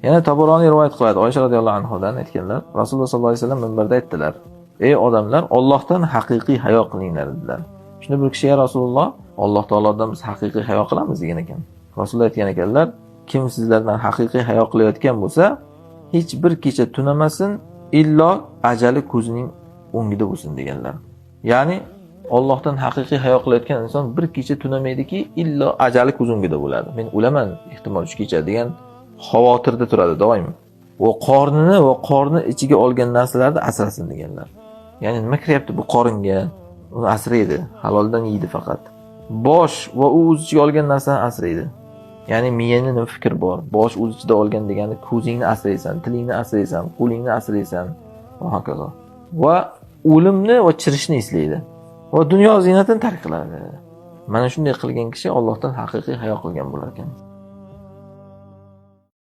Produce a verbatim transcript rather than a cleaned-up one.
Yana Tabaroniy rivoyat qiladi, Oysha roziyallohu anhudan aytganlar, Rasululloh sollallohu alayhi vasallam minbarda aytdilar: "Ey odamlar, Allohdan haqiqiy hayo qilinglar", dedilar. Shunda bir kishi: "Ya Rasululloh, Alloh taolodan biz haqiqiy hayo qilamiz", degan ekan. Rasululloh aytgan ekanlar: "Kim sizlardan haqiqiy hayo qilayotgan bo'lsa, hech bir kecha tunamasin, illo ajali ko'zining o'ngida bo'lsin", deganlar. Ya'ni Allohdan haqiqiy hayo qilayotgan inson bir kecha tunamaydiki, illo ajali ko'z o'ngida bo'ladi. "Men o'laman, ehtimol, shu kecha", degan xavotirda turadi doim. Va qornini va qorni ichiga olgan narsalarni asrasin deganlar. Ya'ni nima kiryapti bu qoringa? Uni asraydi, haloldan yeydi faqat. Bosh va u o'z ichiga olgan narsani asraydi. Ya'ni miyangda nima fikr bor? Bosh o'z ichida olgan degani ko'zingni asraysan, tilingni asraysan, qo'lingni asraysan va hokazo. Va o'limni va chirishni eslaydi. Va dunyo ziynatini tark qiladi. Mana shunday qilgan kishi Allohdan haqiqiy hayo qilgan bo'lar ekan.